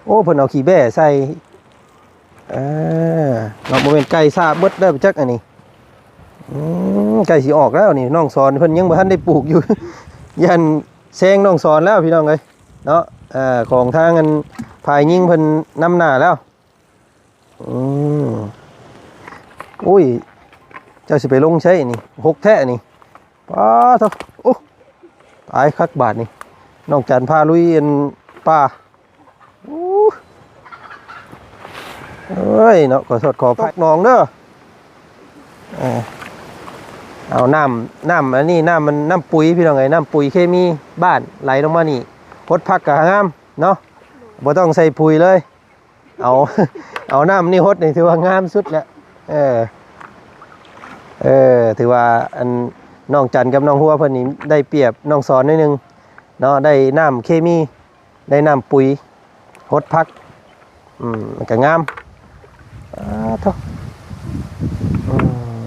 ໂອ້ ເພິ່ນເອົາຂີ້ແບ້ໃສ່ ເອີ ເນາະ ບໍ່ແມ່ນໄກ່ສາບເບິດແລ້ວຈັກອັນນີ້. ອືມ ໃກ້ຊິອອກແລ້ວນີ້ ນ້ອງສອນເພິ່ນຍັງບໍ່ທັນໄດ້ປູກຢູ່ ຢ້ານແຊງນ້ອງສອນແລ້ວພີ່ນ້ອງເອີຍເນາະ. ເອີ ຂອງທາງອັນຝ່າຍຍິງເພິ່ນນຳໜ້າແລ້ວ. ອືມ ໂອ້ຍ ເຈົ້າຊິໄປລົງໃສນີ້ ຫົກແທ້ນີ້. ປາໂທ ໂອ້ ຕາຍຄັກບາດນີ້ ນ້ອງຈັນພາລຸຍອັນປ່າ. ໂອ້ ເອີຍເນາະ ຂໍໂທດຂໍອະໄພນ້ອງເດີ. ເອີ ເອົານ້ຳ ນ້ຳອັນນີ້ ນ້ຳມັນ ນ້ຳປຸຍພີ່ນ້ອງເອີຍ ນ້ຳປຸຍເຄມີບ້ານໄຫຼລົງມານີ້ ຫົດຜັກກະງາມເນາະ ບໍ່ຕ້ອງໃສ່ປຸຍເລີຍ. ເອົາ ເອົານ້ຳນີ້ຫົດນີ້ຖືວ່າງາມສຸດແລ້ວ. ເອີ ເອີ ຖືວ່າອັນ ນ້ອງຈັນກັບນ້ອງຫົວເພິ່ນນີ້ໄດ້ປຽບນ້ອງສອນໜ້ອຍໜຶ່ງເນາະ ໄດ້ນ້ຳເຄມີ ໄດ້ນ້ຳປຸຍຫົດຜັກ ອືມ ມັນກະງາມ. ອາໂທ ອື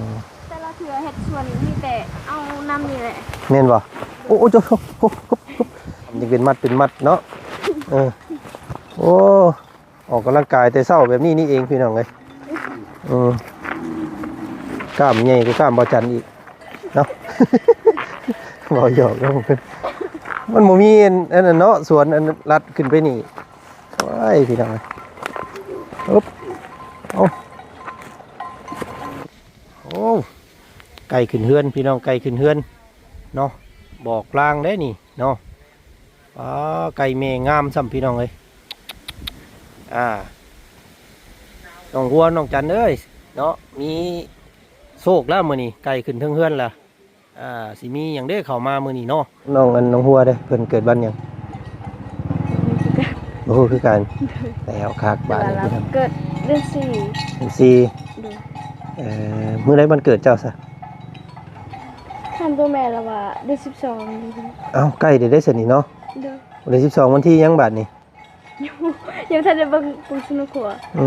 ມ ແຕ່ລະເທື່ອເຮັດສວນມີແຕ່ເອົານ້ຳນີ້ແຫຼະ ແມ່ນບໍ່? ໂອ້ ໂອ້ ໂອ້ ໂອ້ ໂອ້ ຍັງເປັນມັດເປັນມັດເນາະ. ເອີ ໂອ້ ອອກກຳລັງກາຍແຕ່ເຊົ້າແບບນີ້ນີ້ເອງພີ່ນ້ອງເອີຍ. ເອີ ກ້າມໃຫຍ່ກວ່າກ້າມບໍ່ຈັນອີກເນາະ. ເວົ້າຫຍອກເນາະ ມັນບໍ່ມີອັນ ອັນນັ້ນເນາະ ສວນອັນລັດຂຶ້ນໄປນີ້. ໂອ້ຍ ພີ່ນ້ອງເອີຍ ອຶບ ເອົາ ໂອ້ ໄກ່ຂຶ້ນເຮືອນ ພີ່ນ້ອງ ໄກ່ຂຶ້ນເຮືອນເນາະ ບອກລາງເດ້ນີ້ເນາະ. ປາ ໄກ່ແມ່ງາມຊ້ຳ ພີ່ນ້ອງເອີຍ. ອ່າ ນ້ອງຫົວ ນ້ອງຈັນເອີຍເນາະ ມີໂຊກແລ້ວມື້ນີ້ ໄກ່ຂຶ້ນເທິງເຮືອນແລ້ວ. ອ່າ ຊິມີຫຍັງເດ້ເຂົ້າມາມື້ນີ້ເນາະ. ນ້ອງ ອັນ ນ້ອງຫົວເດ້ ເພິ່ນເກີດວັນຫຍັງ? ບໍ່ຮູ້ຄືກັນ. ແລ້ວຄັກບາດນີ້ ເກີດເດືອນສີ່ ເດືອນສີ່. ໂດຍ ເອີ ມື້ໃດວັນເກີດເຈົ້າຊະ? ຖາມຕົວແມ່ລະວ່າເດືອນສິບສອງ. ເອົ້າ ໃກ້ແລ້ວເດ້ຊັ້ນນີ້ເນາະ. ໂດຍ ເດືອນສິບສອງ ວັນທີຫຍັງບາດນີ້? ຍັງ ຍັງບໍ່ທັນໄດ້ເບິ່ງ ເບິ່ງຊຸນຄົວ. ອື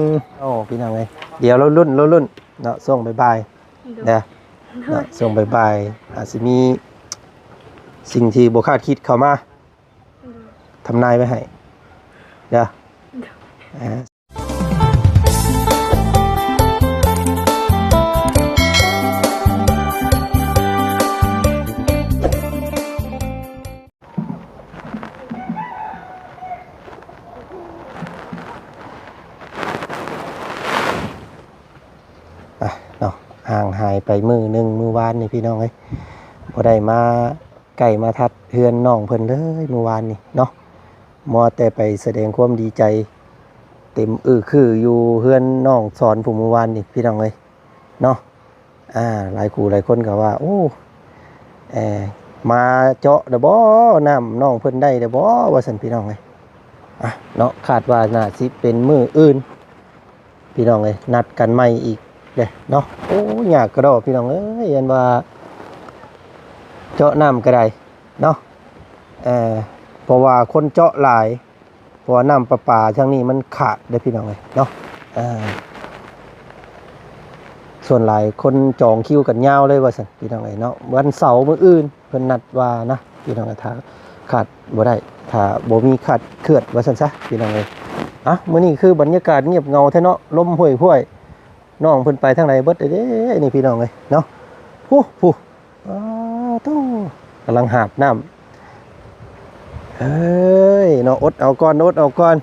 ມ ໂອ້ ພີ່ນ້ອງເອີຍ ດຽວລໍລຸ້ນ ລໍລຸ້ນເນາະ ຊ່ວງບ່າຍໆ. ໂດຍ ເດີ ໂດຍ ເນາະ ຊ່ວງບ່າຍໆ ອາດຊິມີສິ່ງທີ່ບໍ່ຄາດຄິດເຂົ້າມາ ໂດຍ ທຳນາຍໄວ້ໃຫ້ເດີ. ໂດຍ ອ່າ ອ່ະເນາະ ຫ່າງຫາຍໄປມື້ໜຶ່ງ ມື້ວານນີ້ພີ່ນ້ອງເອີຍ ບໍ່ໄດ້ມາໃກ້ມາທັດເຮືອນນ້ອງເພິ່ນເລີຍມື້ວານນີ້ເນາະ. ມັວແຕ່ໄປສະແດງຄວາມດີໃຈເຕັມອື້ອຄືຢູ່ເຮືອນນ້ອງສອນຜູ້ມື້ວານນີ້ພີ່ນ້ອງເອີຍເນາະ. ອ່າ ຫຼາຍຄູ່ຫຼາຍຄົນກໍວ່າ ໂອ້ ເອີ ມາເຈາະແລ້ວບໍ ນ້ຳນ້ອງເພິ່ນໄດ້ແລ້ວບໍ ວ່າຊັ້ນພີ່ນ້ອງເອີຍ. ອ່ະເນາະ ຄາດວ່າໜ້າຊິເປັນມື້ອື່ນ ພີ່ນ້ອງເອີຍ ນັດກັນໃໝ່ອີກເດ້ເນາະ. ໂອ້ ຍາກກະດໍພີ່ນ້ອງເອີຍ ອັນວ່າເຈາະນ້ຳກໍໄດ້ເນາະ ເອີ ເພາະວ່າຄົນເຈາະຫຼາຍ ເພາະວ່ານ້ຳປະປາທາງນີ້ມັນຂາດເດ້ພີ່ນ້ອງເອີຍເນາະ. ເອີ ສ່ວນຫຼາຍຄົນຈອງຄິວກັນຍາວເລີຍວ່າຊັ້ນພີ່ນ້ອງເອີຍເນາະ. ວັນເສົາມື້ອື່ນເພິ່ນນັດວ່ານະພີ່ນ້ອງເອີຍ ຖ້າຂາດບໍ່ໄດ້ ຖ້າບໍ່ມີຂາດເຄື່ອນວ່າຊັ້ນຊະພີ່ນ້ອງເອີຍ. ອ່ະ ມື້ນີ້ຄືບັນຍາກາດງຽບເຫງົາແທ້ເນາະ ລົມຫ້ວຍໆ. ນ້ອງເພິ່ນໄປທາງໃດເບິດເດ້ນີ້ພີ່ນ້ອງເອີຍເນາະ. ຜູ້ ຜູ້ ອ້າໂທ້ ກຳລັງຫາບນ້ຳ ເອີຍເນາະ ອົດເອົາກ່ອນ ອົດເອົາກ່ອນ.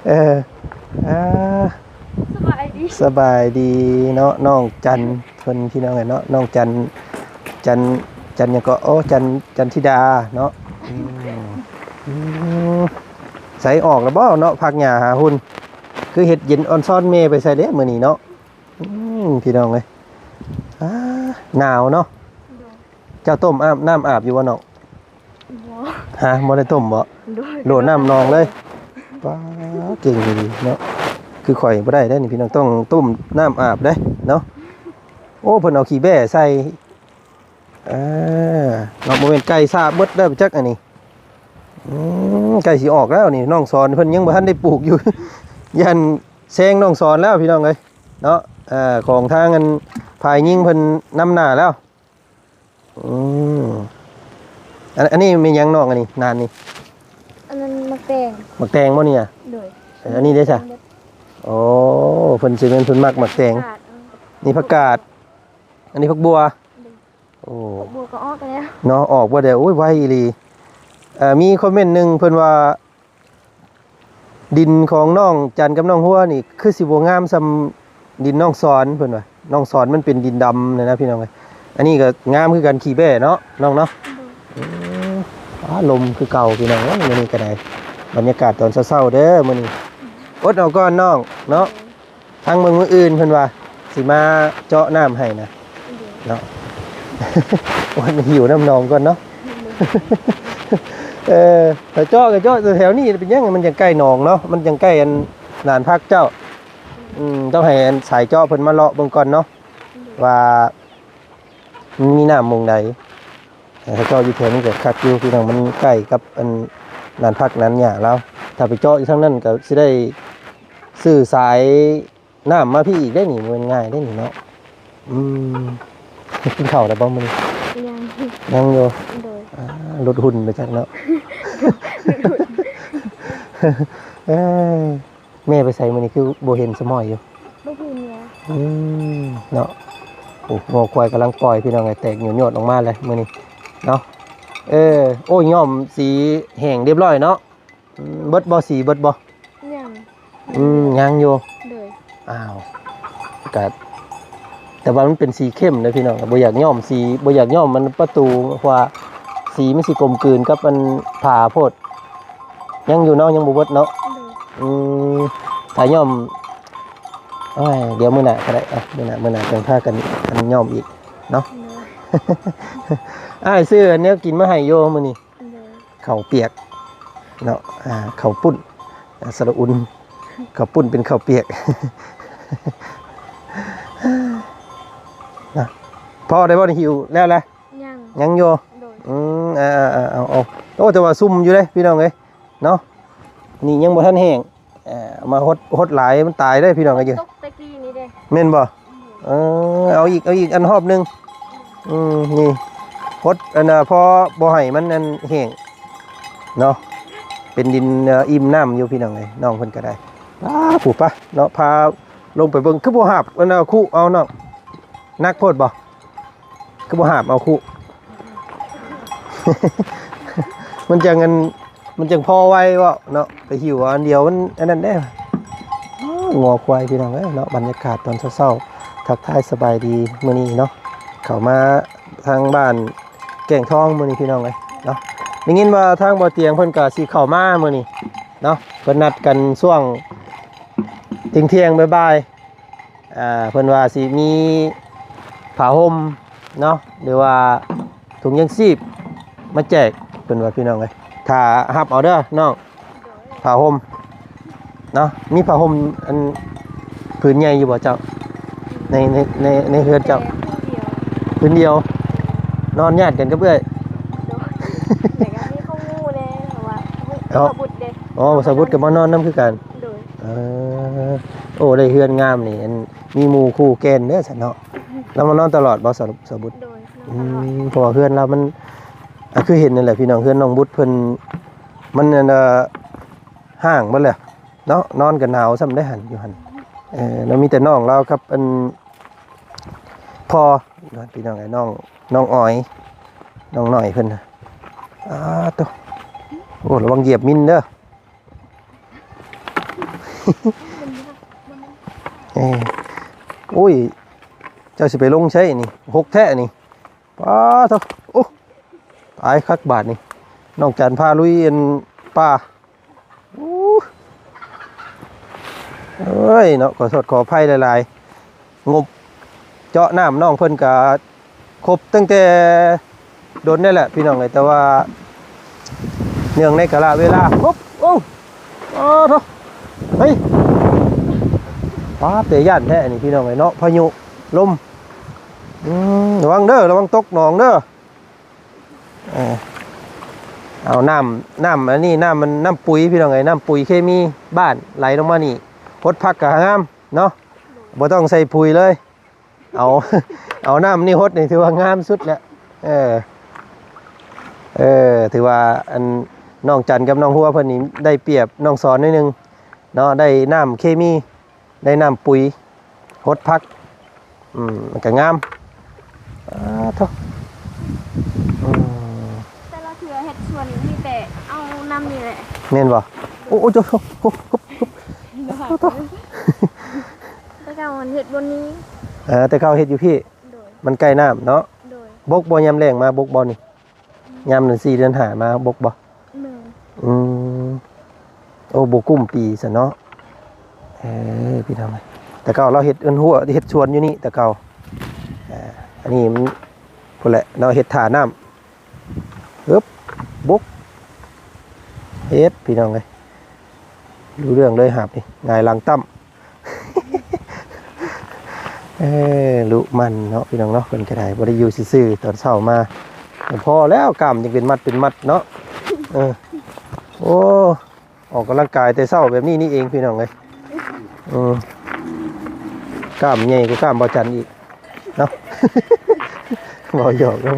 ເອີ ອ່າ ສະບາຍດີ ສະບາຍດີເນາະ ນ້ອງຈັນເພິ່ນ ພີ່ນ້ອງເອີຍເນາະ ນ້ອງຈັນ ຈັນ ຈັນຫຍັງເກາະ ໂອ້ ຈັນ ຈັນທິດາເນາະ. ອືມ ອືມ ໃສອອກແລ້ວບໍ່ເນາະ ພັກຫຍ້າຫາຫຸ່ນ ຄືເຮັດເຢັນອອນຊອນແມ່ໄປໃສເດ້ມື້ນີ້ເນາະ. ອືມ ພີ່ນ້ອງເອີຍ ອ່າ ໜາວເນາະ. ໂດຍ ເຈົ້າຕົ້ມອາບ ນ້ຳອາບຢູ່ບໍ່ນ້ອງ? ບໍ່ ຮະ ບໍ່ໄດ້ຕົ້ມບໍ່? ໂດຍ ໂດດນ້ຳໜອງເລີຍ. ປ້າ ເກັ່ງອີ່ຫຼີເນາະ ຄືຂ້ອຍບໍ່ໄດ້ເດ້ນີ້ພີ່ນ້ອງ ຕ້ອງຕົ້ມນ້ຳອາບເດ້ເນາະ. ໂອ້ ເພິ່ນເອົາຂີ້ແບ້ໃສ່ ອ່າ ເນາະ ບໍ່ແມ່ນໄກ່ສາບເບິດແລ້ວຈັກອັນນີ້. ອືມ ໃກ້ຊິອອກແລ້ວນີ້ ນ້ອງສອນເພິ່ນຍັງບໍ່ທັນໄດ້ປູກຢູ່ ຢ້ານແຊງນ້ອງສອນແລ້ວ ພີ່ນ້ອງເອີຍເນາະ. ເອີ ຂອງທາງອັນຝ່າຍຍິງເພິ່ນນຳໜ້າແລ້ວ. ອືມ ອັນ ອັນນີ້ແມ່ນຫຍັງນ້ອງ ອັນນີ້ ນານນີ້? ອັນນັ້ນໝາກ ແຕງ ໝາກແຕງບໍ່ນີ້ນະ? ໂດຍ ເອີ ອັນນີ້ເດ້ຊະ? ໂອ້ ເພິ່ນຊິແມ່ນເພິ່ນມັກໝາກແຕງ. ຜັກກາດ ນີ້ຜັກກາດ ອັນນີ້ຜັກບົ່ວ. ໂດຍ ໂອ້ ຜັກບົ່ວກໍອອກແລ້ວເນາະ ອອກບໍ່ໄດ້. ໂອ້ຍ ໄວອີ່ຫຼີ. ເອີ ມີຄອມເມັນໜຶ່ງເພິ່ນວ່າ ດິນຂອງນ້ອງຈັນກັບນ້ອງຫົວນີ້ຄືຊິບໍ່ງາມສ່ຳດິນນ້ອງສອນ ເພິ່ນວ່າ. ນ້ອງສອນມັນເປັນດິນດຳນະ ນະ ພີ່ນ້ອງເອີຍ. ອັນນີ້ກໍງາມຄືກັນ ຂີ້ແບ້ເນາະນ້ອງເນາະ. ໂດຍ ອືມ ອ້າ ລົມຄືເກົ່າພີ່ນ້ອງເອີຍ ມື້ນີ້ກໍໄດ້ ບັນຍາກາດຕອນເຊົ້າໆເດີມື້ນີ້. ອົດເອົາກ່ອນນ້ອງເນາະ. ໂດຍ ທາງເບິ່ງມື້ອື່ນເພິ່ນວ່າຊິມາເຈາະນ້ຳໃຫ້ນະ ໂດຍ ເນາະ. ໂອ້ຍ ມັນຫິວນ້ຳໜອງກ່ອນເນາະ. ໂດຍ ເອີ ຖ້າເຈາະກໍເຈາະແຖວໆນີ້ ເປັນຫຍັງ? ມັນຈັ່ງໃກ້ໜອງເນາະ ມັນຈັ່ງໃກ້ອັນລານພັກເຈົ້າ. ອືມ ຕ້ອງໃຫ້ອັນສາຍເຈາະເພິ່ນມາເລາະເບິ່ງກ່ອນເນາະ ໂດຍ ວ່າມັນມີນ້ຳໝ່ອງໃດ. ຖ້າເຈາະຢູ່ແຖວນີ້ກໍຄັກຢູ່ພີ່ນ້ອງ ມັນໃກ້ກັບອັນລານພັກລານຫຍ້າລາວ. ຖ້າໄປເຈາະຢູ່ທາງນັ້ນກໍຊິໄດ້ຊື້ສາຍ ນ້ຳມາພີ້ອີກໄດ໋ນີ້ ບໍ່ແມ່ນງ່າຍໄດ໋ນີ້ເນາະ. ອືມ ກິນເຂົ້າແລ້ວບໍ່ມື້ນີ້? ຍັງ ຍັງຢູ່. ໂດຍ ອ່າ ຫຼຸດຫຸ່ນໄປຈັກເນາະ. ເອີ ແມ່ໄປໃສມື້ນີ້ ຄືບໍ່ເຫັນສະໝອຍຢູ່? ບໍ່ເຫັນແລ້ວ. ອືມ ເນາະ. ໂອ້ ງົວຄວາຍກຳລັງປ່ອຍ ພີ່ນ້ອງເອີຍ ແຕກໂຍດໆອອກມາແລ້ວມື້ນີ້ເນາະ. ເອີ ໂອ້ ຍ້ອມສີແຫ້ງຮຽບຮ້ອຍເນາະ. ອືມ ເບິດບໍ່? ສີເບິດບໍ່? ຍັງ. ອືມ ຍັງຢູ່. ໂດຍ ອ້າວ ກະ ແຕ່ວ່າມັນເປັນສີເຂັ້ມເດ້ພີ່ນ້ອງ ບໍ່ຢາກຍ້ອມສີ ບໍ່ຢາກຍ້ອມມັນປະຕູ ເພາະວ່າສີມັນຊິກົມກືນກັບອັນຜ້າໂພດ. ຍັງຢູ່ເນາະ ຍັງບໍ່ເບິດເນາະ. ໂດຍ ອືມ ຖ້າຍ້ອມ ໂອ້ຍ ດຽວມື້ໜ້າກໍໄດ້ ເອົາ ມື້ໜ້າ ມື້ໜ້າຈັ່ງພາກັນອັນຍ້ອມອີກເນາະ. ໂດຍ ອ້າຍຊື້ອັນແນວກິນມາໃຫ້ຢູ່ມື້ນີ້. ໂດຍ ເຂົ້າປຽກເນາະ ອ່າ ເຂົ້າປຸ້ນ ອ່າ ສະຫຼະອຸນ ເຂົ້າປຸ້ນເປັນເຂົ້າປຽກນະ. ພໍໄດ້ບໍ່? ຫິວແລ້ວລະ? ຍັງ ຍັງຢູ່. ໂດຍ ອືມ ເອົາໆໆ ໂອ້ ແຕ່ວ່າຊຸ່ມຢູ່ເດ້ພີ່ນ້ອງເອີຍເນາະ ນີ້ຍັງບໍ່ທັນແຫ້ງ. ເອີ ມາຫົດ ຫົດຫຼາຍມັນຕາຍເດ້ພີ່ນ້ອງເອີຍ. ຕົກແຕ່ກີ້ນີ້ເດ້ ແມ່ນບໍ່? ອືມ ເອີ ເອົາອີກ ເອົາອີກອັນຮອບໜຶ່ງ. ອືມ ນີ້ຫົດອັນນ່າ ພໍບໍ່ໃຫ້ມັນອັນແຫ້ງເນາະ ເປັນດິນ ເອີ ອີ່ມນ້ຳຢູ່ພີ່ນ້ອງເອີຍ. ນ້ອງເພິ່ນກໍໄດ້ ປາ ຜູ້ປະເນາະ ພາລົງໄປເບິ່ງ. ຄືບໍ່ຫາບອັນນ່າ ຄຸເອົານ້ອງ ໜັກໂພດບໍ່? ຄືບໍ່ຫາບເອົາຄຸ ມັນຈັ່ງອັນ ມັນຈັ່ງພໍໄວເວົ້າເນາະ ໄປຫິວອັນດຽວມັນອັນນັ້ນເດ້. ໂອ້ ງົວຄວາຍພີ່ນ້ອງເອີຍເນາະ ບັນຍາກາດຕອນເຊົ້າໆ. ທັກທາຍສະບາຍດີມື້ນີ້ເນາະ ເຂົ້າມາທາງບ້ານແກ້ງທອງມື້ນີ້ພີ່ນ້ອງເອີຍເນາະ. ໄດ້ຍິນວ່າທາງບໍ່ຕຽງເພິ່ນກະຊິເຂົ້າມາມື້ນີ້ເນາະ ເພິ່ນນັດກັນຊ່ວງທ່ຽງໆ ບ່າຍໆ ອ່າ ເພິ່ນວ່າຊິມີຜ້າຫົ່ມເນາະ ຫຼືວ່າຖົງຍາງຊີບມາແຈກ ເພິ່ນວ່າພີ່ນ້ອງເອີຍ. ຖ້າຮັບເອົາເດີນ້ອງ ໂດຍ ຜ້າຫົ່ມເນາະ. ມີຜ້າຫົ່ມອັນຜືນໃຫຍ່ຢູ່ບໍ່ເຈົ້າ? ໃນ ໃນ ໃນ ໃນເຮືອນເຈົ້າ ແຕ່ຜືນດຽວ ຜືນດຽວ ນອນຍາດກັນກັບເອື້ອຍ. ໂດຍ ແຕ່ກໍມີຂອງໝູ່ແດ່ ເພາະວ່າ ເອີ ສາວບຸດເດ້. ອໍ ສາວບຸດກໍມານອນນຳຄືກັນ. ໂດຍ ເອີ ໂອ້ ໄດ້ເຮືອນງາມນີ້ ອັນ ມີໝູ່ຄູ່ແກ່ນເດີຊັ້ນເນາະ. ລາວມານອນຕະຫຼອດບໍ່ ສາວ ສາວບຸດ? ໂດຍ ນອນຕະຫຼອດ. ອືມ ເພາະວ່າເຮືອນລາວມັນ ອ່າ ຄືເຫັນນັ້ນແຫຼະພີ່ນ້ອງ ເຮືອນນ້ອງບຸດເພິ່ນ ມັນ ອັນ ເອີ ຮ້າງເບິດແລ້ວເນາະ ນອນກໍໜາວຊ້ຳໄດ໋ຫັ້ນ ຢູ່ຫັ້ນ. ເອີ ແລ້ວມີແຕ່ນ້ອງລາວກັບ ອັນ ພໍ່ ພີ່ນ້ອງເອີຍ ນ້ອງ ນ້ອງອອຍ ນ້ອງນ້ອຍເພິ່ນນະ. ອ້າໂຕ ໂອ້ ລະວັງຢຽບມິນເດີ. ເອີ ໂອ້ຍ ເຈົ້າຊິໄປລົງໃສນີ້ ຫົກແທ້ນີ້. ປາໂທ ໂອ້ ຕາຍຄັກບາດນີ້ ນ້ອງຈັນພາລຸຍອັນປ່າ. ໂອ້ ເອີຍເນາະ ຂໍໂທດຂໍອະໄພຫຼາຍໆ. ງົບເຈາະນ້ຳນ້ອງເພິ່ນກະຄົບຕັ້ງແຕ່ດົນແລ້ວແຫຼະພີ່ນ້ອງເອີຍ ແຕ່ວ່າເນື່ອງໃນກາລະເວລາ. ໂອ້ ໂອ້ ປາໂທ ເຮີ້ຍ ປາ ແຕ່ຢ້ານແທ້ອັນນີ້ພີ່ນ້ອງເອີຍເນາະ ພາຍຸລົມ. ອືມ ລະວັງເດີ ລະວັງຕົກໜອງເດີ. ເອີ ເອົານ້ຳ ນ້ຳອັນນີ້ ນ້ຳມັນ ນ້ຳປຸຍພີ່ນ້ອງເອີຍ ນ້ຳປຸຍເຄມີບ້ານໄຫຼລົງມານີ້ ຫົດຜັກກະງາມເນາະ ບໍ່ຕ້ອງໃສ່ປຸຍເລີຍ. ເອົາ ເອົານ້ຳນີ້ຫົດນີ້ຖືວ່າງາມສຸດແລ້ວ. ເອີ ເອີ ຖືວ່າອັນ ນ້ອງຈັນກັບນ້ອງຫົວເພິ່ນນີ້ໄດ້ປຽບນ້ອງສອນໜ້ອຍໜຶ່ງເນາະ ໄດ້ນ້ຳເຄມີ ໄດ້ນ້ຳປຸຍຫົດຜັກ ອືມ ມັນກໍງາມ. ອາ ໂທ້ ອືມ ແຕ່ລະເທື່ອເຮັດສວນນີ້ມີແຕ່ເອົານ້ຳນີ້ແຫຼະ ແມ່ນບໍ່? ໂອ້ ໂອ້ ໂອ້ ໂອ້ ໂອ້ ໂອ້ ແຕ່ເກົ່າມັນເຮັດບ່ອນນີ້ ເອີ ແຕ່ເກົ່າເຮັດຢູ່ພີ້ ໂດຍ ມັນໃກ້ນ້ຳເນາະ ໂດຍ ບົກບໍ່? ຍາມແລ້ງມາບົກບໍ່ນີ້? ຍາມເດືອນສີ່ເດືອນຫ້າມາບົກບໍ່? ແມ່ນ ອືມ ໂອ້ ບໍ່ກຸ້ມປີຊັ້ນເນາະ ເອີ ພີ່ນ້ອງເອີຍ ແຕ່ເກົ່າລາວເຮັດເຮືອນຮົ້ວ ເຮັດສວນຢູ່ນີ້ແຕ່ເກົ່າ ອ່າ ອັນນີ້ມັນ ພຸ້ນແຫຼະເນາະ ເຮັດທ່ານ້ຳ ເອີບ ບົກ ເຮັດ ພີ່ນ້ອງເອີຍ ຮູ້ເລື່ອງເລີຍຫາບນີ້ ຫງາຍຫຼັງຕັ້ມ ເອີ ລຸໝັ່ນເນາະ ພີ່ນ້ອງເນາະ ເພິ່ນກໍໄດ້ບໍ່ໄດ້ຢູ່ຊື່ໆ ຕອນເຊົ້າມາ ພໍແລ້ວ ກ້າມຍັງເປັນມັດເປັນມັດເນາະ ເອີ ໂອ້ ອອກກຳລັງກາຍແຕ່ເຊົ້າແບບນີ້ນີ້ເອງ ພີ່ນ້ອງເອີຍ ອືມ ກ້າມໃຫຍ່ກວ່າກ້າມບ່າວຈັນອີກເນາະ ເວົ້າຫຍອກເນາະ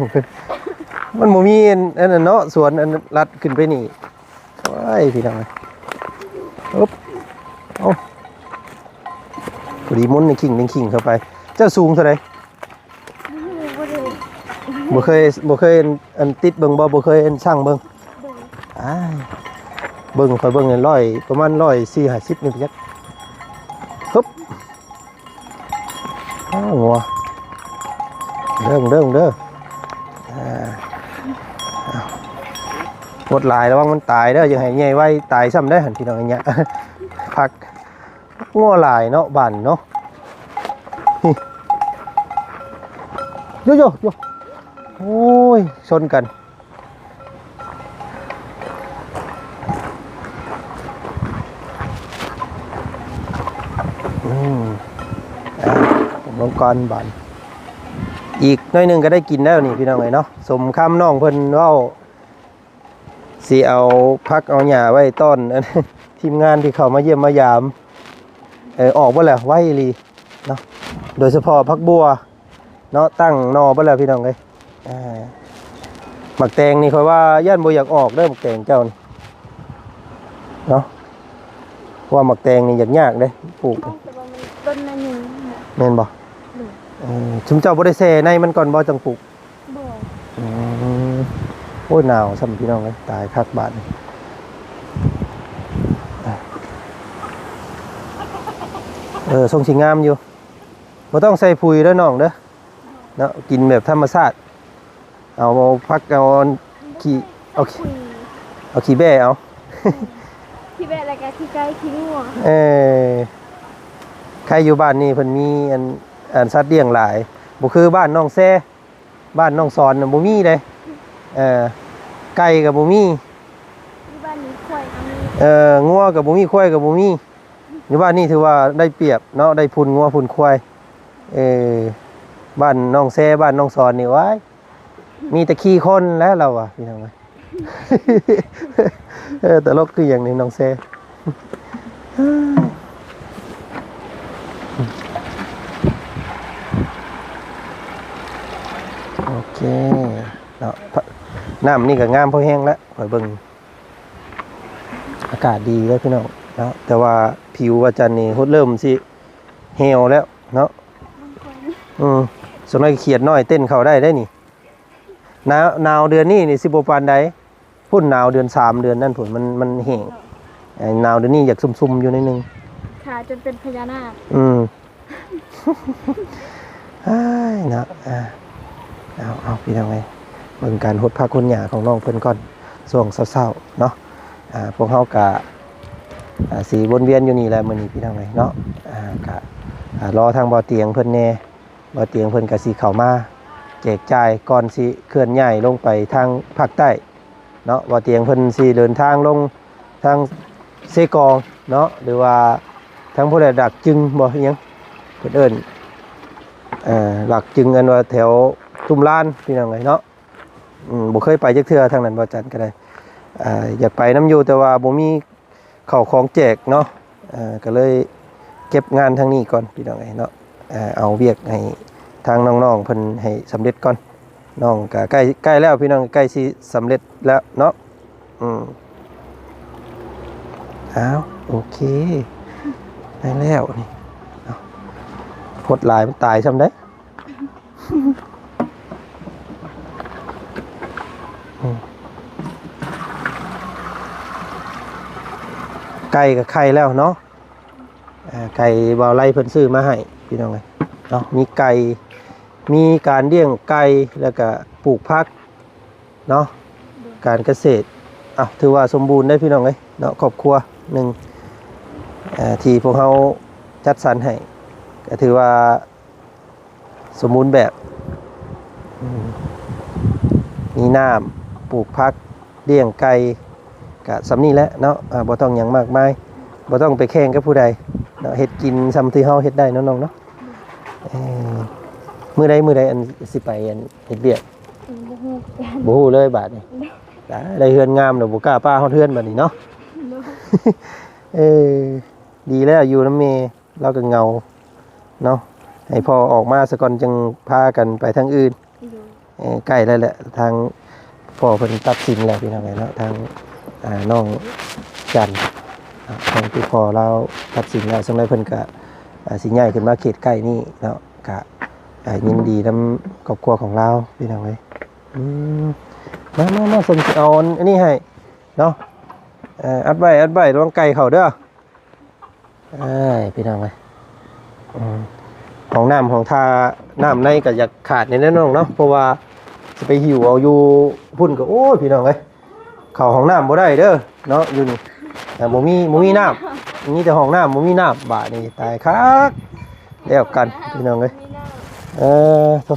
ມັນບໍ່ມີອັນ ອັນນັ້ນເນາະ ສວນອັນລັດຂຶ້ນໄປນີ້ ໂອ້ຍ ພີ່ນ້ອງເອີຍ ອຶບ ເອົາ ພໍດີໝຸນໜຶ່ງຄີງໜຶ່ງຄີງເຂົ້າໄປ ເຈົ້າສູງເທົ່າໃດ? ບໍ່ຮູ້ ບໍ່ໄດ້ ບໍ່ເຄີຍ ບໍ່ເຄີຍອັນ ອັນຕິດເບິ່ງບໍ່? ບໍ່ເຄີຍອັນຊັ່ງເບິ່ງ ບໍ່ ອ້າຍ ເບິ່ງ ຂ້ອຍເບິ່ງນີ້ ຮ້ອຍ ປະມານຮ້ອຍສີ່ສິບຫ້າສິບນີ້ໄປຈັກ ຮຶບ ອ້າວ ງົວ ເດີ ເດີ ເດີ ອ່າ ຫົດຫຼາຍ ລະວັງມັນຕາຍເດີ ຢ່າໃຫ້ໃຫຍ່ໄວຕາຍຊ້ຳເດີ ຫັ້ນ ພີ່ນ້ອງ ອັນເນີ້ຍ ຜັກ ງົວຫຼາຍເນາະ ບ້ານເນາະ ໂຍໂຍໂຍ ໂອ້ຍ ຊົນກັນ ອືມ ອ່າ ລົງກ່ອນບາດ ອີກໜ້ອຍໜຶ່ງກໍໄດ້ກິນແລ້ວນີ້ ພີ່ນ້ອງເອີຍເນາະ ສົມຄຳນ້ອງເພິ່ນເວົ້າ ຊິເອົາຜັກເອົາຫຍ້າໄວ້ຕ້ອນ ທີມງານທີ່ເຂົ້າມາຢ້ຽມມາຢາມ ເອີ ອອກເບິດແລ້ວ ໄວອີ່ຫຼີເນາະ ໂດຍສະເພາະຜັກບົ່ວເນາະ ຕັ້ງໜໍ່ເບິດແລ້ວ ພີ່ນ້ອງເອີຍ ອ່າ ໝາກແຕງນີ້ ຂ້ອຍວ່າຢ້ານບໍ່ຢາກອອກເດີ ໝາກແຕງເຈົ້ານີ້ເນາະ ເພາະວ່າໝາກແຕງນີ້ຢາກຍາກເດ້ປູກ ແຕ່ວ່າມັນຕົ້ນໜ້ອຍໜຶ່ງ ແມ່ນບໍ່? ໂດຍ ເອີ ຊຸມເຈົ້າບໍ່ໄດ້ແຊ່ໃນມັນກ່ອນບໍ່ ຈັ່ງປູກ? ບໍ່ ອືມ ໂອ້ຍ ໜາວຊ້ຳ ພີ່ນ້ອງເອີຍ ຕາຍຄັກບາດນີ້ ເອີ ຊົງຊິງາມຢູ່ ບໍ່ຕ້ອງໃສ່ປຸຍເດີນ້ອງເດີ ເນາະ ກິນແບບທຳມະຊາດ ເອົາ ເອົາຜັກ ເອົາອັນຂີ້ ເອົາ ເອົາຂີ້ແບ້ເອົາ ແມ່ນ ຂີ້ແບ້ ແລ້ວກະຂີ້ໄກ່ ຂີ້ງົວ ເອີ ໃຄຢູ່ບ້ານນີ້ເພິ່ນມີອັນ ອັນສັດລ້ຽງຫຼາຍ ບໍ່ຄືບ້ານນ້ອງແຊ ບ້ານນ້ອງສອນນະບໍ່ມີເດ້ ເອີ ໄກ່ກໍບໍ່ມີ ຢູ່ບ້ານນີ້ຄວາຍກໍມີ ເອີ ງົວກໍບໍ່ມີ ຄວາຍກໍບໍ່ມີ ຢູ່ບ້ານນີ້ຖືວ່າໄດ້ປຽບເນາະ ໄດ້ພຸ້ນງົວພຸ້ນຄວາຍ ເອີ ບ້ານນ້ອງແຊ ບ້ານນ້ອງສອນນີ້ ໂອ້ຍ ມີແຕ່ຂີ້ຄົນແຫຼະລາວວ່າ ພີ່ນ້ອງເອີຍ ເອີ ຕະຫຼົກຄືຫຍັງນີ້ນ້ອງແຊ ໂອເຄເນາະ ນ້ຳນີ້ກໍງາມພໍແຮງແລ້ວ ຂ້ອຍເບິ່ງ ອາກາດດີເດີພີ່ນ້ອງເນາະ ແຕ່ວ່າຜິວພະຈັນນີ້ເລີ່ມຊິແຫ້ວແລ້ວເນາະ ອືມ ສ່ວນໃຫຍ່ຂຽດນ້ອຍເຕັ້ນເຂົ້າໄດ້ເດ້ນີ້ ໜາວ ໜາວເດືອນນີ້ນີ້ຊິບໍ່ປານໃດ ພຸ້ນໜາວເດືອນສາມເດືອນນັ້ນພຸ້ນ ມັນ ມັນແຫ້ງ ເນາະ ເອີ ໜາວເດືອນນີ້ຢາກຊຸ່ມໆຢູ່ໜ້ອຍໜຶ່ງ ຂາຈົນເປັນພະຍານາກ ອືມ ອ້າຍເນາະ ອ່າ ເອົາ ເອົາ ພີ່ນ້ອງເອີຍ ເບິ່ງການຫົດຜັກຫົດຫຍ້າຂອງນ້ອງເພິ່ນກ່ອນ ຊ່ວງເຊົ້າໆເນາະ ອ່າ ພວກເຮົາກະ ອ່າ ຊິວົນວຽນຢູ່ນີ້ແຫຼະມື້ນີ້ ພີ່ນ້ອງເອີຍເນາະ ອ່າ ກະ ອ່າ ລໍທາງບໍ່ຕຽງເພິ່ນແດ່ ບໍ່ຕຽງເພິ່ນກະຊິເຂົ້າມາແຈກຈ່າຍກ່ອນຊິເຄື່ອນຍ້າຍລົງໄປທາງພາກໃຕ້ ເນາະ ວ່າຕຽງເພິ່ນຊິເດີນທາງລົງທາງເຊກອງເນາະ ຫຼືວ່າທາງຜູ້ໃດ ດາກຈຶງບໍ່ ອີ່ຫຍັງເພິ່ນເອີ້ນ ເອີ ດາກຈຶງ ອັນວ່າແຖວຕຸ້ມລານ ພີ່ນ້ອງເອີຍເນາະ ອືມ ບໍ່ເຄີຍໄປຈັກເທື່ອທາງນັ້ນ ບໍ່ຈັນກໍໄດ້ ເອີ ຢາກໄປນຳຢູ່ ແຕ່ວ່າບໍ່ມີ ເຂົ້າຂອງແຈກເນາະ ເອີ ກໍເລີຍເກັບງານທາງນີ້ກ່ອນ ພີ່ນ້ອງເອີຍເນາະ ເອີ ເອົາວຽກໃຫ້ທາງນ້ອງໆເພິ່ນໃຫ້ສຳເລັດກ່ອນ ນ້ອງກໍໃກ້ ໃກ້ແລ້ວ ພີ່ນ້ອງ ໃກ້ຊິສຳເລັດແລ້ວເນາະ ອືມ ອ້າວ ໂອເຄ ໄດ້ແລ້ວນີ້. ເອົາ ຫົດຫຼາຍມັນຕາຍຊ້ຳເດ້. ອືມ ໄກ່ກໍໄຂ່ແລ້ວເນາະ. ອ່າ ໄກ່ບ່າວໄລເພິ່ນຊື້ມາໃຫ້ພີ່ນ້ອງເອີຍເນາະ. ມີໄກ່ ມີການລ້ຽງໄກ່ ແລ້ວກະປູກຜັກເນາະ ການກະເສດ. ເອົ້າ ຖືວ່າສົມບູນເດ້ພີ່ນ້ອງເອີຍເນາະ. ຄອບຄົວໜຶ່ງ ເອີ ທີ່ພວກເຮົາຈັດສັນໃຫ້ ກໍຖືວ່າ ສົມບູນແບບ ອືມ ມີນ້ຳ ປູກຜັກ ລ້ຽງໄກ່ ກະສ່ຳນີ້ແຫຼະເນາະ. ອ່າ ບໍ່ຕ້ອງຫຍັງມາກມາຍ ບໍ່ຕ້ອງໄປແຂ່ງກັບຜູ້ໃດເນາະ. ເຮັດກິນສ່ຳທີ່ເຮົາເຮັດໄດ້ເນາະນ້ອງເນາະ. ເອີ ມື້ໃດ ມື້ໃດອັນຊິໄປອັນເຮັດວຽກ? ອືມ ບໍ່ຮູ້ຄືກັນ ບໍ່ຮູ້ເລີຍບາດນີ້. ໄດ້ເຮືອນງາມແລ້ວ ບໍ່ກ້າປະຮອດເຮືອນບາດນີ້ເນາະ. ເອີ ດີແລ້ວຢູ່ນຳແມ່ ລາວກໍເຫງົາເນາະ. ໃຫ້ພໍ່ອອກມາສາກ່ອນ ຈຶ່ງພາກັນໄປທາງອື່ນ. ໂດຍ ເອີ ໃກ້ແລ້ວແຫຼະ ທາງພໍ່ເພິ່ນຕັດສິນແລ້ວພີ່ນ້ອງເອີຍເນາະ. ທາງ ອ່າ ນ້ອງຈັນເນາະ ທາງທີ່ພໍ່ລາວຕັດສິນແລ້ວ ຈັ່ງໃດເພິ່ນກະ ອ່າ ຊິຍ້າຍຂຶ້ນມາເຂດໃກ້ນີ້ເນາະ. ກະ ອ່າ ຍິນດີນຳຄອບຄົວຂອງລາວພີ່ນ້ອງເອີຍ. ອືມ ມາ ມາ ມາ ສົມຊິເອົາອັນນີ້ໃຫ້ເນາະ. ເອີ ອັດໄວ້ ອັດໄວ້ ລະວັງໄກ່ເຂົ້າເດີ້. ເອີຍ ພີ່ນ້ອງເອີຍ ອືມ ຫ້ອງນ້ຳຫ້ອງທ່າ ນ້ຳໃນກໍຢາກຂາດແດ່ເນາະນ້ອງເນາະ ເພາະວ່າຊິໄປຫິ້ວເອົາຢູ່ພຸ້ນກໍ ໂອ້ຍ ພີ່ນ້ອງເອີຍ ເຂົ້າຫ້ອງນ້ຳບໍ່ໄດ້ເດີ້ເນາະ. ຢູ່ນີ້ ອ່າ ບໍ່ມີ ບໍ່ມີນ້ຳ ມີແຕ່ຫ້ອງນ້ຳ ບໍ່ມີນ້ຳ. ບາດນີ້ຕາຍຄັກ ແລ້ວກັນ ພີ່ນ້ອງເອີຍ. ເອີ ໂທ້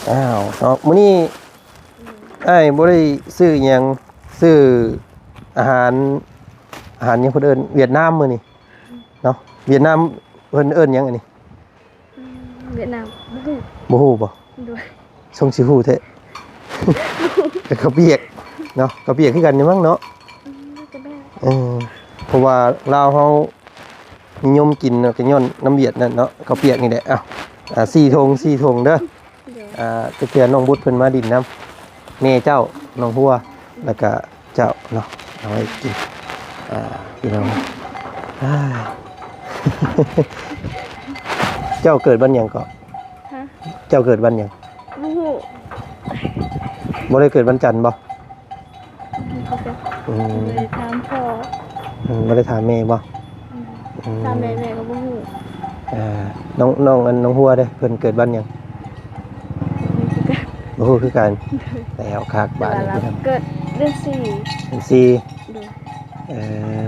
ອ້າວ ເນາະ ມື້ນີ້ ອືມ ອ້າຍບໍ່ໄດ້ຊື້ຫຍັງ ຊື້ອາຫານ ອາຫານຫຍັງເພິ່ນເອີ້ນ ຫວຽດນາມມື້ນີ້ ອືມ ເນາະ. ຫວຽດນາມເພິ່ນເອີ້ນຫຍັງອັນນີ້? ອືມ ຫວຽດນາມ ບໍ່ຮູ້ ບໍ່ຮູ້ບໍ່? ໂດຍ ຊົງຊິຮູ້ແທ້ ກໍເຂົ້າປຽກເນາະ ເຂົ້າປຽກຄືກັນນີ້ມັ້ງເນາະ. ອືມ ກໍແມ່ນ ເອີ ເພາະວ່າລາວເຮົາ ນິຍົມກິນເນາະ ກໍຍ້ອນນ້ຳຫວຽດນັ້ນເນາະ ເຂົ້າປຽກນີ້ແຫຼະ. ເອົ້າ ອ່າ ສີ່ຖົງ ສີ່ຖົງເດີ້. ໂດຍ ອ່າ ຈັກເທື່ອນ້ອງບຸດເພິ່ນມາດິນນຳ ແມ່ເຈົ້າ ນ້ອງຫົວ ແລ້ວກະເຈົ້າເນາະ ເອົາໄວ້ກິນ. ອ່າ ພີ່ນ້ອງ ອ່າ ເຈົ້າເກີດວັນຫຍັງເກາະ? ຮະ? ເຈົ້າເກີດວັນຫຍັງ? ບໍ່ຮູ້ ບໍ່ໄດ້ເກີດວັນຈັນບໍ່? ອືມ ບໍ່ໄດ້ຖາມພໍ່ ອືມ ບໍ່ໄດ້ຖາມແມ່ບໍ່? ອືມ ອືມ ຖາມແມ່ ແມ່ກໍບໍ່ຮູ້. ອ່າ ນ້ອງ ນ້ອງ ອັນ ນ້ອງຫົວເດ້ ເພິ່ນເກີດວັນຫຍັງ? ບໍ່ຮູ້ຄືກັນ ບໍ່ຮູ້ຄືກັນ. ໂດຍ ແລ້ວຄັກບາດນີ້ ແຕ່ວ່າເຮົາເກີດເດືອນສີ່ ເດືອນສີ່. ໂດຍ ເອີ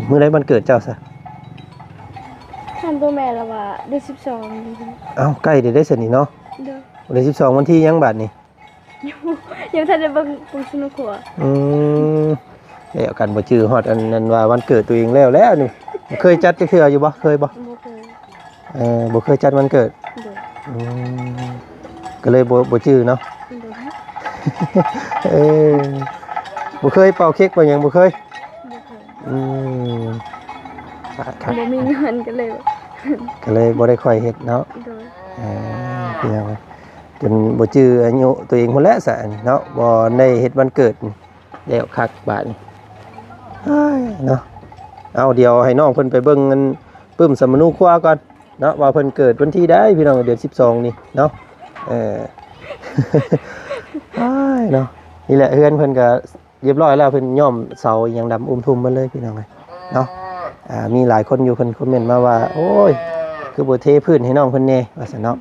ມື້ໃດວັນເກີດເຈົ້າຊະ? ຖາມໂຕແມ່ລະວ່າເດືອນສິບສອງ. ເອົ້າ ໃກ້ແລ້ວເດ້ຊັ້ນນີ້ເນາະ. ໂດຍ ເດືອນສິບສອງ ວັນທີຫຍັງບາດນີ້? ຍັງ ຍັງບໍ່ທັນໄດ້ເບິ່ງປຸງສະນຸຄົວ. ອືມ ແລ້ວກັນ ບໍ່ຈື່ຮອດອັນນັ້ນວ່າວັນເກີດຕົວເອງແລ້ວແລ້ວນີ້. ເຄີຍຈັດຈັກເທື່ອຢູ່ບໍ່? ເຄີຍບໍ່? ບໍ່ເຄີຍ. ເອີ ບໍ່ເຄີຍຈັດວັນເກີດ. ໂດຍ ອືມ ກໍເລີຍບໍ່ ບໍ່ຈື່ເນາະ. ໂດຍ ເອີ ບໍ່ເຄີຍເປົ່າເຄັກເປົ່າຫຍັງ ບໍ່ເຄີຍ? ບໍ່ເຄີຍ. ອືມ ບໍ່ມີເງິນກໍເລີຍ ກໍເລີຍບໍ່ໄດ້ຄ່ອຍເຮັດເນາະ. ໂດຍ ເອີ ພີ່ນ້ອງ ຈົນບໍ່ຈື່ອາຍຸຕົວເອງພຸ້ນແຫຼະຊະນີ້ເນາະ ບໍ່ໄດ້ເຮັດວັນເກີດ. ແລ້ວຄັກບາດນີ້ ເອີຍເນາະ. ເອົາ ດຽວໃຫ້ນ້ອງເພິ່ນໄປເບິ່ງອັນປຶ້ມສຳມະນູຄົວກ່ອນເນາະ ວ່າເພິ່ນເກີດວັນທີໃດ ພີ່ນ້ອງ ເດືອນສິບສອງນີ້ເນາະ. ເອີ ອ້າຍເນາະ ນີ້ແຫຼະ ເຮືອນເພິ່ນກະ ຮຽບຮ້ອຍແລ້ວ ເພິ່ນຍ້ອມເສົາອີ່ຫຍັງດຳອຸ່ມທຸ່ມໝົດເລີຍ ພີ່ນ້ອງເອີຍເນາະ. ອ່າ ມີຫຼາຍຄົນຢູ່ ເພິ່ນຄອມເມັນມາວ່າ ໂອ້ຍ ຄືບໍ່ເທພື້ນໃຫ້ນ້ອງເພິ່ນແດ່ ວ່າຊັ້ນເນາະ.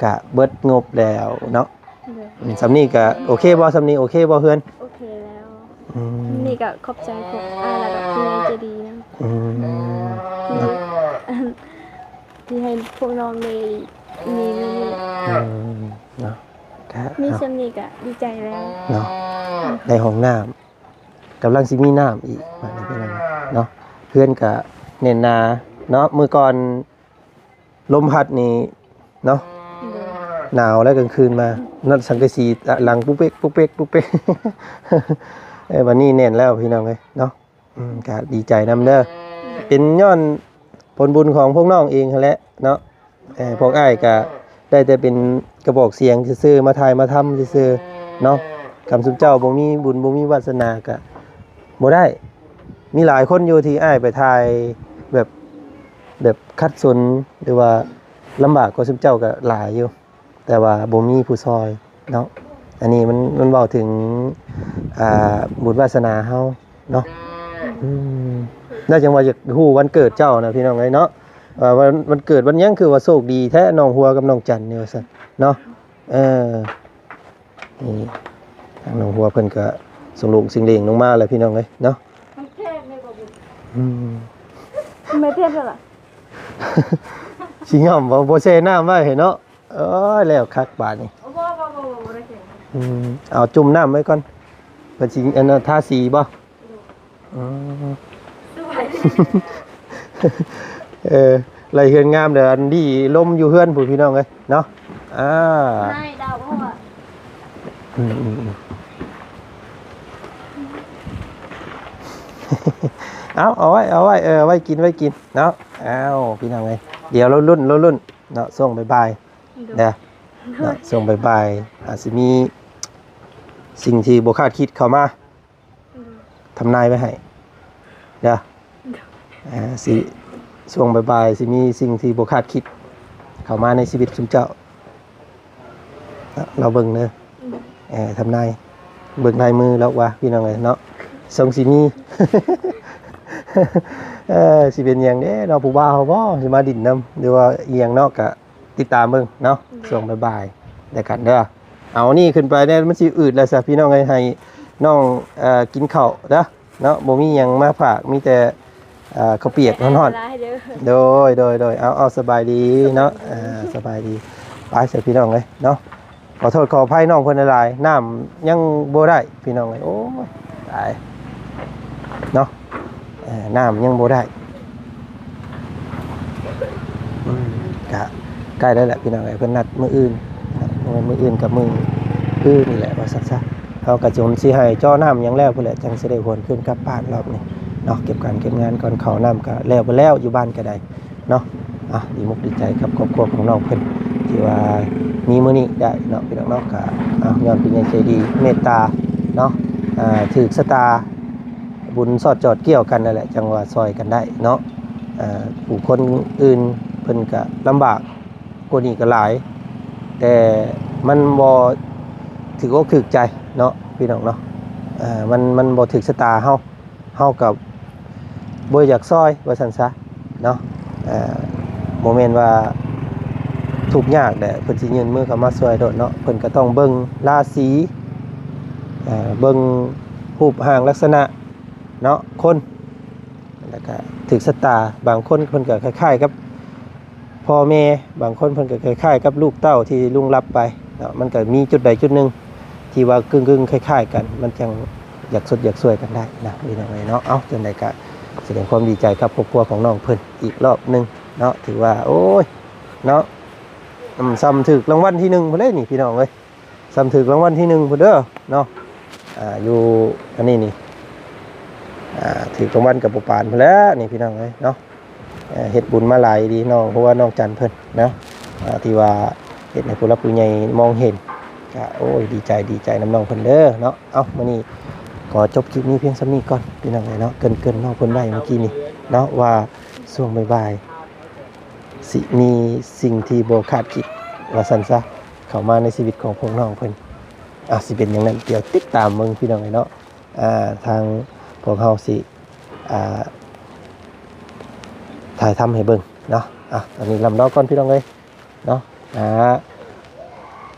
ກະເບິດງົບແລ້ວເນາະ. ໂດຍ ອືມ ສ່ຳນີ້ກະໂອເຄບໍ່? ສ່ຳນີ້ໂອເຄບໍ່ເຮືອນ? ໂອເຄແລ້ວ. ອືມ ສ່ຳນີ້ກະຂອບໃຈພວກອ້າຍ ແລ້ວກະຜູ້ໃຫຍ່ໃຈດີນຳ. ອືມ ທີ່ ເນາະ ອັນ ທີ່ໃຫ້ພວກນ້ອງໄດ້ມີມື້ນີ້. ອືມ ເນາະ ກະ ມີສ່ຳນີ້ກະດີໃຈແລ້ວເນາະ. ໄດ້ຫ້ອງນ້ຳ ກຳລັງຊິມີນ້ຳອີກ ບາດນີ້ພີ່ນ້ອງເນາະ. ເຮືອນກະແໜ້ນໜາເນາະ ມື້ກ່ອນລົມພັດນີ້ເນາະ. ໂດຍ ໜາວແລ້ວກາງຄືນມາ ນັດສັງກະສີຕະຫຼັງປຸກເປັກ ປຸກເປັກ ປຸກເປັກ. ເອີ ບາດນີ້ແໜ້ນແລ້ວ ພີ່ນ້ອງເອີຍເນາະ. ອືມ ກະດີໃຈນຳເດີ ເປັນຍ້ອນຜົນບຸນຂອງພວກນ້ອງເອງຫັ້ນແຫຼະເນາະ. ເອີ ພວກອ້າຍກະໄດ້ແຕ່ເປັນກະບອກສຽງຊື່ໆ ມາຖ່າຍມາທຳຊື່ໆເນາະ. ຄັນຊຸມເຈົ້າບໍ່ມີບຸນບໍ່ມີວາສະໜາກະບໍ່ໄດ້ ມີຫຼາຍຄົນຢູ່ທີ່ອ້າຍໄປຖ່າຍແບບ ແບບຂັດສົນ ຫຼືວ່າລຳບາກກວ່າຊຸມເຈົ້າກໍຫຼາຍຢູ່ ແຕ່ວ່າບໍ່ມີຜູ້ຊ່ອຍເນາະ. ອັນນີ້ມັນ ມັນເວົ້າເຖິງ ອ່າ ບຸນວາສະໜາເຮົາເນາະ. ອືມ ແລ້ວຈັ່ງວ່າຢາກຮູ້ວັນເກີດເຈົ້ານະ ພີ່ນ້ອງເອີຍເນາະ ວ່າວັນ ວັນເກີດວັນຫຍັງ ຄືວ່າໂຊກດີແທ້ ນ້ອງຫົວກັບນ້ອງຈັນນີ້ ວ່າຊັ້ນເນາະ. ເອີ ນີ້ ທາງນ້ອງຫົວເພິ່ນກໍສົ່ງລູກຊິງເລງລົງມາແລ້ວ ພີ່ນ້ອງເອີຍເນາະ. ມັນແຄບເລີຍບໍ່ບຸນ ອືມ ແມ່ແຄບແລ້ວລະ ຊິຫຍ້ອມບໍ່ ບໍ່ແຊ່ນ້ຳໄວ້ໃຫ້ເນາະ. ໂອ້ຍ ແລ້ວຄັກບາດນີ້ ບໍ່ ບໍ່ ບໍ່ ບໍ່ ບໍ່ໄດ້ແຂ່ງ ອືມ ເອົາຈຸ່ມນ້ຳໄວ້ກ່ອນ ເພິ່ນຊິ ອັນນັ້ນ ທາສີບໍ່? ອືມ ສວຍ ເອີ ໄລ່ເຮືອນງາມເດີ ອັນດີລົມຢູ່ເຮືອນພຸ້ນ ພີ່ນ້ອງເອີຍເນາະ. ອ່າ ນາຍດາວບໍ່ວ່າ ອືມ ອືມ ອືມ ເອົາ ເອົາໄວ້ ເອົາໄວ້ ເອີ ໄວ້ກິນ ໄວ້ກິນເນາະ. ເອົາ ພີ່ນ້ອງເອີຍ ດຽວລໍລຸ້ນ ລໍລຸ້ນເນາະ ຊ່ວງບ່າຍໆ ໂດຍ ເດີເນາະ ຊ່ວງບ່າຍໆ ອາດຊິມີສິ່ງທີ່ບໍ່ຄາດຄິດເຂົ້າມາ ໂດຍ ທຳນາຍໄວ້ໃຫ້ເດີ ໂດຍ ອ່າ ຊິ ຊ່ວງບ່າຍໆ ຊິມີສິ່ງທີ່ບໍ່ຄາດຄິດເຂົ້າມາໃນຊີວິດຊຸມເຈົ້າ ເນາະ ລອງເບິ່ງເດີ ອືມ ເອີ ທຳນາຍ ເບິ່ງລາຍມືລາວວ່າ ພີ່ນ້ອງເອີຍເນາະ ຊົງຊິມີ ເອີ ຊິເປັນຫຍັງເດ້ເນາະ ຜູ້ບ່າວເຮົາບໍ່ ຊິມາດິນນຳ ຫຼືວ່າອີ່ຫຍັງເນາະ ກະຕິດຕາມເບິ່ງເນາະ ອືມ ຊ່ວງບ່າຍໆ ແລ້ວກັນເດີ. ເອົານີ້ຂຶ້ນໄປແດ່ ມັນຊິອືດແລ້ວຊະ ພີ່ນ້ອງເອີຍ ໃຫ້ນ້ອງ ເອີ ກິນເຂົ້າເດີ ເນາະ ບໍ່ມີຫຍັງມາຝາກ ມີແຕ່ ເອີ ເຂົ້າປຽກຮ້ອນໆ ຫຼາຍໆເດີ ໂດຍ ໂດຍ ໂດຍ ເອົາ ເອົາ ສະບາຍດີເນາະ ເອີ ສະບາຍດີ ໄປຊະ ພີ່ນ້ອງເອີຍເນາະ. ຂໍໂທດຂໍອະໄພນ້ອງເພິ່ນຫຼາຍໆ ນ້ຳຍັງບໍ່ໄດ້ ພີ່ນ້ອງເອີຍ ໂອ້ຍ ຕາຍເນາະ ເອີ ນ້ຳຍັງບໍ່ໄດ້ ອືມ ກະໃກ້ແລ້ວແຫຼະ ພີ່ນ້ອງເອີຍ ເພິ່ນນັດມື້ອື່ນ ມື້ອື່ນກັບມື້ອື່ນນີ້ແຫຼະ ວ່າຊັ້ນຊະ. ເຮົາກໍຈົນຊິໃຫ້ເຈາະນ້ຳຫຍັງແລ້ວພຸ້ນແຫຼະ ຈັ່ງຊິໄດ້ຫວນຄືນກັບບ້ານລອບນີ້ເນາະ ເກັບການເກັບງານກ່ອນ ເຂົ້ານ້ຳກໍແລ້ວເບິດແລ້ວ ຢູ່ບ້ານກໍໄດ້ເນາະ. ອ່ະ ດີມຸກດີໃຈກັບຄອບຄົວຂອງນ້ອງເພິ່ນ ທີ່ວ່າມີມື້ນີ້ໄດ້ເນາະ ພີ່ນ້ອງເນາະ. ກໍ ອ່ະ ຍ້ອນຜູ້ໃຫຍ່ໃຈດີເມດຕາເນາະ ອ່າ ຖືກຊະຕາ ບຸນສອດຈອດກ່ຽວກັນນັ້ນແຫຼະ ຈັ່ງວ່າຊ່ອຍກັນໄດ້ເນາະ. ເອີ ຜູ້ຄົນອື່ນເພິ່ນກະລຳບາກກວ່ານີ້ກະຫຼາຍ ແຕ່ມັນບໍ່ຖືກອົກຖືກໃຈເນາະ ພີ່ນ້ອງເນາະ. ເອີ ມັນ ມັນບໍ່ຖືກຊະຕາເຮົາ ເຮົາກໍບໍ່ຢາກຊ່ອຍວ່າຊັ້ນຊະເນາະ. ເອີ ບໍ່ແມ່ນວ່າທຸກຍາກແຫຼະ ເພິ່ນຊິຍື່ນມືເຂົ້າມາຊ່ວຍໂລດເນາະ. ເພິ່ນກໍຕ້ອງເບິ່ງລາສີ ເອີ ເບິ່ງຮູບຮ່າງລັກສະນະ ເນາະ ຄົນ ແລ້ວກະຖືກຊະຕາ. ບາງຄົນເພິ່ນກະຄ້າຍໆກັບພໍ່ແມ່ ບາງຄົນເພິ່ນກະຄ້າຍໆກັບລູກເຕົ້າທີ່ລ່ວງລັບໄປເນາະ. ມັນກະມີຈຸດໃດຈຸດໜຶ່ງທີ່ວ່າກຶ່ງໆຄ້າຍໆກັນ ມັນຈັ່ງຢາກຊົດຢາກຊ່ວຍກັນໄດ້ນະ ພີ່ນ້ອງເອີຍເນາະ. ເອົ້າ ຈັ່ງໃດກະສະແດງຄວາມດີໃຈກັບຄອບຄົວຂອງນ້ອງເພິ່ນອີກລອບໜຶ່ງເນາະ. ຖືວ່າ ໂອ້ຍ ເນາະ ອືມ ສ່ຳຖືກລາງວັນທີໜຶ່ງພຸ້ນເດ້ນີ້ ພີ່ນ້ອງເອີຍ. ສ່ຳຖືກລາງວັນທີໜຶ່ງພຸ້ນເດີເນາະ. ອ່າ ຢູ່ອັນນີ້ນີ້ ອ່າ ຖືກລາງວັນກໍບໍ່ປານພຸ້ນແຫຼະນີ້ ພີ່ນ້ອງເອີຍເນາະ. ເຮັດບຸນມາຫຼາຍດີ ນ້ອງ ເພາະວ່ານ້ອງຈັນເພິ່ນເນາະ ອ່າ ທີ່ວ່າເຮັດໃຫ້ຜູ້ຫຼັກຜູ້ໃຫຍ່ມອງເຫັນ ກະ ໂອ້ຍ ດີໃຈ ດີໃຈນຳນ້ອງເພິ່ນເດີເນາະ. ເອົ້າ ມື້ນີ້ຂໍຈົບຄລິບນີ້ພຽງສ່ຳນີ້ກ່ອນ ພີ່ນ້ອງເອີຍເນາະ. ເກີ່ນໆນ້ອງເພິ່ນໄວ້ເມື່ອກີ້ນີ້ເນາະ ວ່າຊ່ວງບ່າຍໆ ຊິມີສິ່ງທີ່ບໍ່ຄາດຄິດວ່າຊັ້ນຊະ ເຂົ້າມາໃນຊີວິດຂອງພວກນ້ອງເພິ່ນ. ອາ ຊິເປັນຫຍັງນັ້ນ ດຽວຕິດຕາມເບິ່ງ ພີ່ນ້ອງເອີຍເນາະ. ອາ ທາງພວກເຮົາຊິ ອາ ຖ່າຍທຳໃຫ້ເບິ່ງເນາະ. ອາ ຕອນນີ້ລ່ຳລາກ່ອນ ພີ່ນ້ອງເອີຍເນາະ. ອາ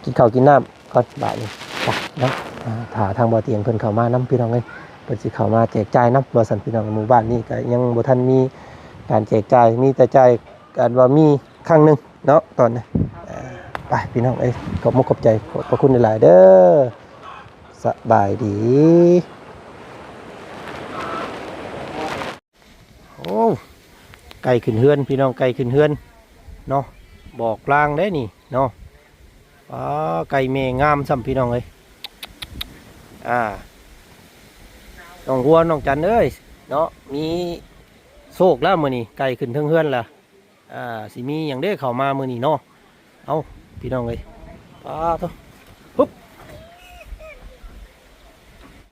ກິນເຂົ້າກິນນ້ຳກ່ອນບາດນີ້ເນາະ. ອາ ຖ້າທາງບໍ່ຕຽງເພິ່ນເຂົ້າມານຳ ພີ່ນ້ອງເອີຍ ເພິ່ນຊິເຂົ້າມາແຈກຈ່າຍນຳວ່າຊັ້ນ ພີ່ນ້ອງ. ໝູ່ບ້ານນີ້ກໍຍັງບໍ່ທັນມີການແຈກຈ່າຍ ມີແຕ່ຈ່າຍ ອັນວ່າມີຄັ້ງໜຶ່ງເນາະ ຕອນນີ້. ເອີ ໄປ ພີ່ນ້ອງເອີຍ ຂອບມຸກຂອບໃຈ ຂອບພະຄຸນຫຼາຍໆເດີ. ສະບາຍດີ. ໂອ້ ໄກ່ຂຶ້ນເຮືອນ ພີ່ນ້ອງ ໄກ່ຂຶ້ນເຮືອນເນາະ. ບອກລາງເດ້ນີ້ເນາະ. ປ້າ ໄກ່ແມ່ງາມຊ້ຳ ພີ່ນ້ອງເອີຍ. ອາ ນ້ອງຫົວ ນ້ອງຈັນເອີຍເນາະ ມີໂຊກແລ້ວມື້ນີ້ ໄກ່ຂຶ້ນເທິງເຮືອນແລ້ວ. ອ່າ ຊິມີຫຍັງເດ້ເຂົ້າມາມື້ນີ້ເນາະ. ເອົ້າ ພີ່ນ້ອງເອີຍ ປາໂທ້